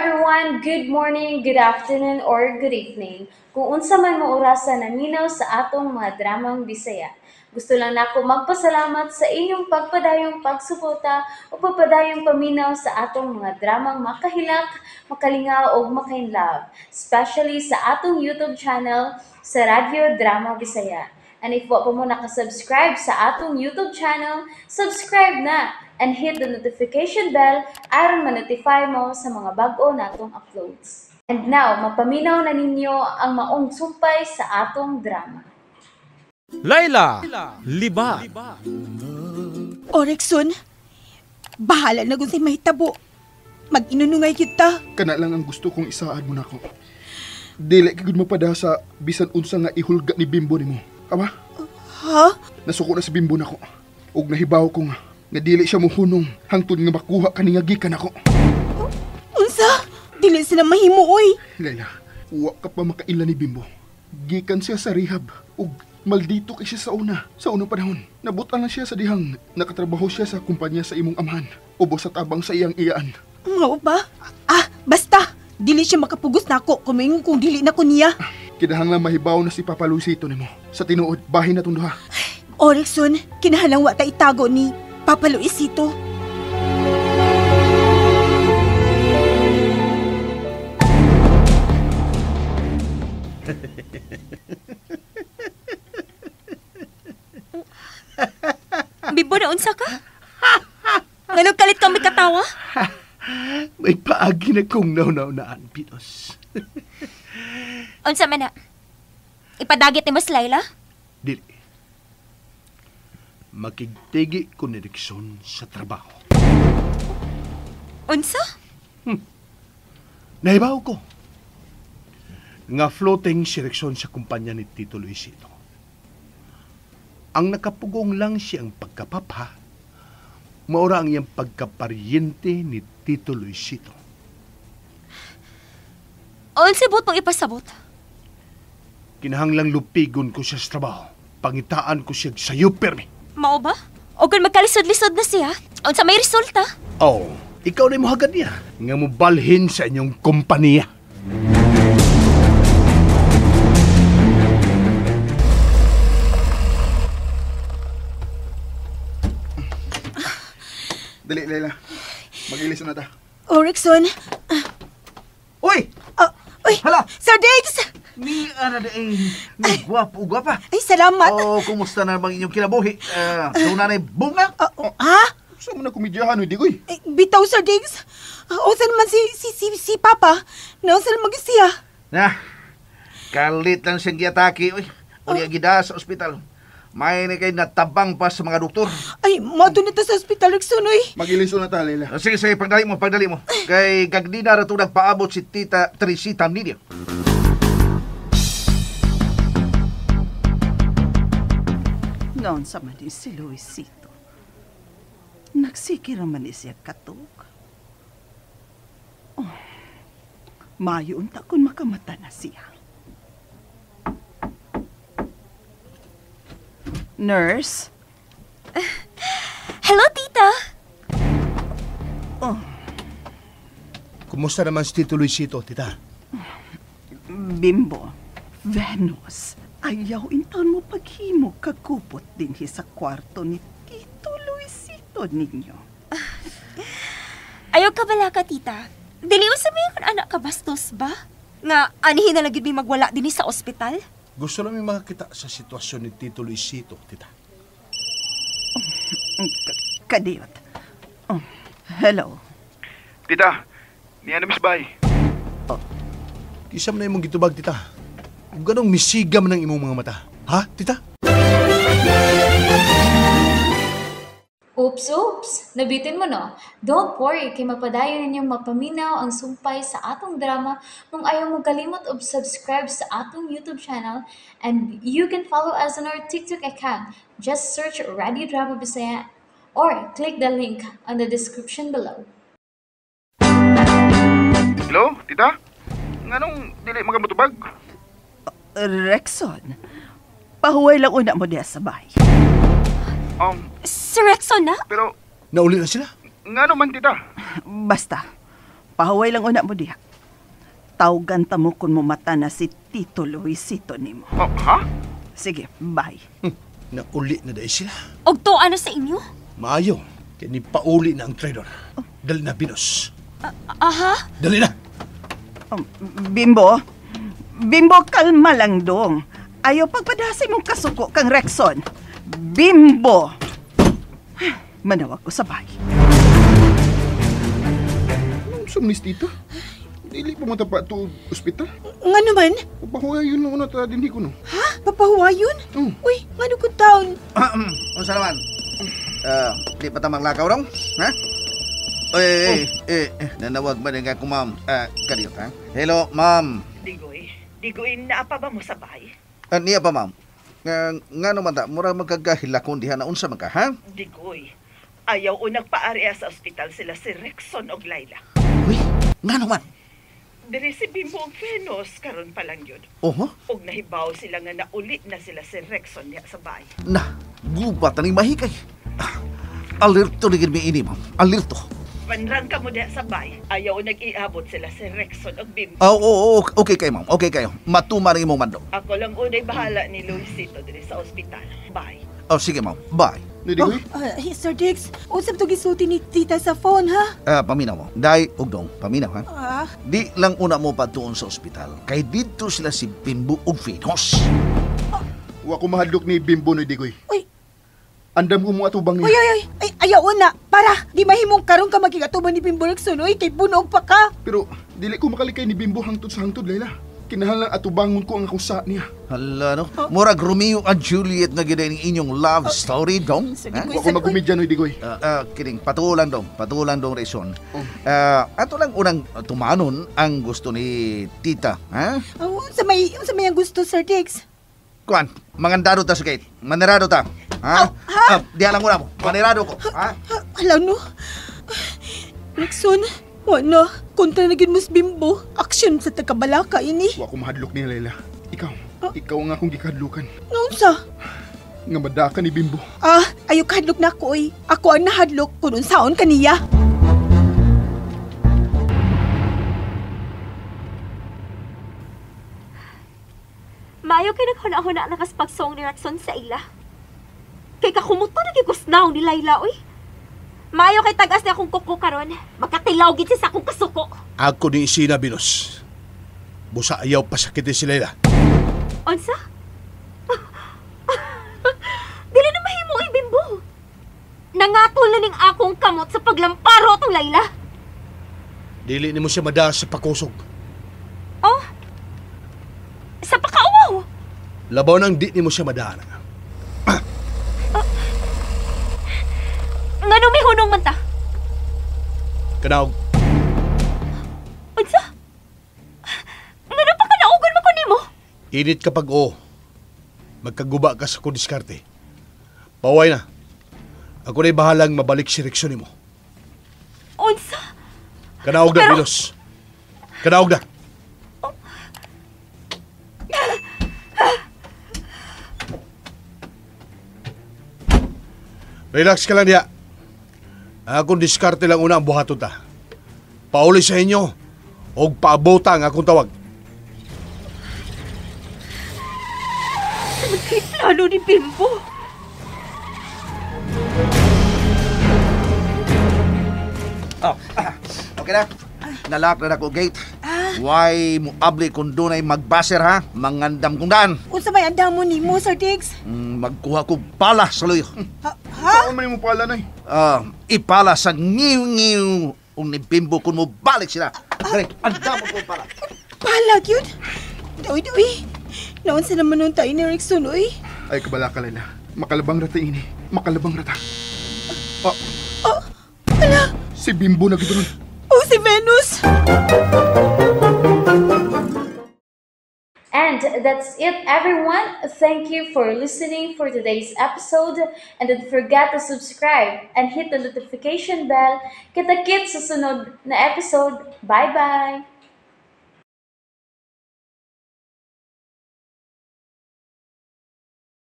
everyone! Good morning, good afternoon, or good evening. Kung unsa man mo orasa naminaw sa atong mga dramang Bisaya. Gusto lang nako magpasalamat sa inyong pagpadayong pagsuporta o pagpadayong paminaw sa atong mga dramang makahilak, makalingaw o makainlove, especially sa atong YouTube channel sa Radyo Drama Bisaya. And if wa pa mo nakasubscribe sa atong YouTube channel, subscribe na and hit the notification bell aron ma-notify mo sa mga bag-o natong uploads. And now, mapaminaw na ninyo ang maong sumpay sa atong drama. Laila, Liba. Orexon, bahala na kung say mahitabo. Mag-inunungay kita. Kana lang ang gusto kong isaad mo nako. Dili ka gud mapada sa bisan unsa nga ihulga ni Bimbo nimo. Aba? Ha? Nasuko na si Bimbo nako. Ug nahibaw ko nga dili siya mohunong hangtod nga makuha kani nga gikan nako. Unsa? Dili sila mahimo oy. Laila, wa ka pa makaila ni Bimbo. Gikan siya sa rehab ug maldito kay siya sa unang panahon. Nabutan na siya sa dihang nakatrabaho siya sa kumpanya sa imong amahan. Ubos at abang sa iyang iyaan. Mao ba? Ah, basta dili siya makapugos nako kung maingon kung dili na ko niya. Kinahanglan mahibaw na si Papa Luisito nimo. Sa tinuod, bahin na tong duha. Orexon, kinahanglan wa ta itago ni Papa Luisito. Bibo na unsa ka? Nganong kalit kang may katawa? May paagi na kong nauna-unaan, Pinos. Unsa man na? Ipadagit ni Mas Laila? Dili. Makigtigi ko ni Rickson sa trabaho. Unsa? Nahibaw ko nga floating si Rickson sa kumpanya ni Tito Luisito. Ang nakapugong lang siya ang pagkapapa, maura ang iyang pagkaparyente ni Tito Luisito. Unsa buot mong ipasabot? Kinahanglang lupigon ko siya sa trabaho. Pangitaan ko siya sayo permi. Mao ba? O kung magkalisod-lisod na siya, unsa may resulta? Oh, ikaw na mo hagad niya nga mobalhin sa inyong kompanya. Dali, Laila. Mag-ilis na ta. Orexon. Uy! Uy! Hala! Sir Diggs! Ni ana di ni gwapo gwapa. Ay, salamat. Oh, kumusta na bang inyong kinabuhi? Doon na bunga? Ha? Sa mo na komedyahan, uy, digoy. Eh, bitaw, Sir Diggs. Unsa naman si Papa? Naunsa naman siya? Na, kalit lang siyang giatake, uy. Uli ang gida sa ospital. May na kay natabang pa sa mga doktor. Ay, mato na to sa ospital, Rickson, uy. Mag-ilis na ta, Laila. Sige, sige, pagdali mo, pagdali mo. Kay gagdina ra to nagpaabot si Tita Teresita Nidia. Noon sa man si Luisito. Nagsikira man siya katog. Oh, mayo unta kung makamata na siya. Nurse? Hello, Tita. Oh. Kumusta naman si Tito Luisito, Tita? Bimbo, Venus, ayaw intaon mo paghimo kakupot din sa kwarto ni Tito Luisito ninyo. Ayaw ka bala ka, Tita. Dili mo sabihin kung anak ka bastos ba? Nga, anihin na lang yun may magwala din sa ospital? Gusto namin makakita sa sitwasyon ni Tito Luisito, Tita. Kadiyot. Oh, hello. Tita, niya na Miss Bay. Oh, kisa man na imong gitubag, Tita. Kung ganong misiga man ang imong mga mata. Ha, Tita? Oops, oops! Nabitin mo, no? Don't worry, kay mapadayon ninyong mapaminaw ang sumpay sa atong drama kung ayaw mo kalimot og subscribe sa atong YouTube channel, and you can follow us on our TikTok account. Just search Radio Drama Bisaya or click the link on the description below. Hello, Tita? Nganong dili magamutubag? Rexon, pahuway lang una mo diya sa bahay. Si Rexon na? Pero Nauli na sila? Ngano man, Tita? Basta, Pahuway lang una mo diha. Tawgan ta mo kung mumata na si Tito Luisito nimo. Oh, ha? Sige, bye. Nauli na dahil sila. Og to ano sa inyo? Maayo. Kaya ni pauli na ang traidor. Dali na, Venus. Aha? Dali na! Bimbo, Bimbo, kalma lang dong. Ayaw pagpadasi mong kasuko kang Rexon. Bimbo! Manawag ko sa bahay. Anong sumnis, tita? Dili pa mo ta pa to ospital. Nga naman? Papahuwayon na una ta dinhi ko, no? Ha? Papahuwayon? Oh. Uy, nga ko taon? Unsa naman? Di pa ta maglakaw dong? Ha? Oy, nanawag ba din ka ko, ma'am? Kadiyot, ha? Hello, ma'am. Digoy, Digoy, naapa ba mo sa bahay? Niya pa, ma'am. Nga naman ta, mura magkagahilakon diha na unsa man ka, ha? Digoy, ayaw o nagpaarya sa ospital sila si Rexon og Laila. Uy, nga naman. Diri si Bimbo og Venus, karon pa lang yun. Oho, Og nahibaw sila nga nauli na sila si Rexon niya sa bahay. na, gubat na ni mahikay. Alerto ni gid mi ini, ma'am. Alerto. Panrang ka mo diha sa bahay. Ayaw o nag-iabot sila si Rexon og Bimbo. Oh, okay kayo, ma'am. Okay kayo. Matuma rin imong mando. Ako lang unay bahala ni Luisito diri sa ospital. Bye. Oh, sige, ma'am. Bye. Digoy? Sir Diggs, usap to gisulti ni tita sa phone, ha? Paminaw mo. Dai, ugdong. Paminaw, ha? Ah, Di lang una mo patuon sa ospital. Kay dito sila si Bimbo ug Venus. Wa ko mahadlok ni Bimbo no, Digoy. Uy. Andam ko mo atubang Uy, niya. uy, uy. Ay, ayaw na. Para, di mahimong karon ka magigatuban ni Bimbo Rexon, uy, kay bunog pa ka. Pero dili ko makalikay ni Bimbo hangtod sa hangtod, Layla. Kinahanglan atubangon ko ang akong sa niya. Hala, no? Murag Romeo and Juliet na gid ang inyong love story, dong. Ha? Wa ko magkomedya no, Digoy. Kining, patulan dong. Patulan dong, Rexon. Ato lang unang tumanon ang gusto ni tita, ha? Oh, unsa may ang gusto, Sir Diggs? Kuan, mangandado ta sa gate. Manirado ta. Ha? Ha? Diha lang una mo. Manirado ko. Ha? Hala, no? Rexon, wala. Kontra na gyud mo si Bimbo. Action sa tagkabalaka, ini. Wa ko mahadlok niya, Layla. Ikaw ang akong gikahadlukan. Naunsa? Nga madaka ni Bimbo. Ah, ayaw kahadlok na ako, oy. Ako ang nahadlok kung unsaon kaniya. Maayo kay naghuna-huna na kas pagsong ni Rexon sa ila. Kay kakumuto na gikusnaw ni Laila, oy. Maayo kay tagas ni akong kuko karon. Magkatilaw gid siya sa akong kasuko. Ako ni Isina, Venus. Busa ayaw pasakitin si Layla. Unsa? Dili na mahimo, oy, Bimbo. Nangatol na ning akong kamot sa paglamparo tong Layla. Dili nimo siya mada sa pakusog. Oh? Sa pakauwaw? Labaw nang di nimo siya madaan. Ngano may hunong man ta? Kanaog. Unsa? Ngano pa kanaugon man ko nimo? Init kapag oo. Magkaguba ka sa kudiskarte. Paway na. Ako na'y bahalang mabalik si Rexon nimo. Unsa? Kanaog na, Venus. Kanaog na. Oh. Relax ka lang diya. Akong diskarte lang una ang buhaton ta. Pauli sa inyo og paabota ang akong tawag. Sa kay plano ni Bimbo. Oh, okay na. Nalak na ako gate. Why mo abli kung dunay magbaser, ha? Mangandam kong daan. Unsa may andamo nimo, Sir Diggs? Magkuha ko pala sa luyo. Ha? Saan man nimo pala, nay? Ipala sa ngiw-ngiw ug ni Bimbo kung mo balik sila. Dali, andamo ko pala. Pala gyud. Doy, doy. Naunsa naman nun tayo ni Rexon, oy. Ay, kabala ka, Layla. Makalabang rata ini. Makalabang rata. Oh, ala. Si Bimbo na gid ron. Oh, si Venus. And that's it, everyone. Thank you for listening for today's episode. And don't forget to subscribe and hit the notification bell. Kita-kits sa sunod na episode. Bye-bye!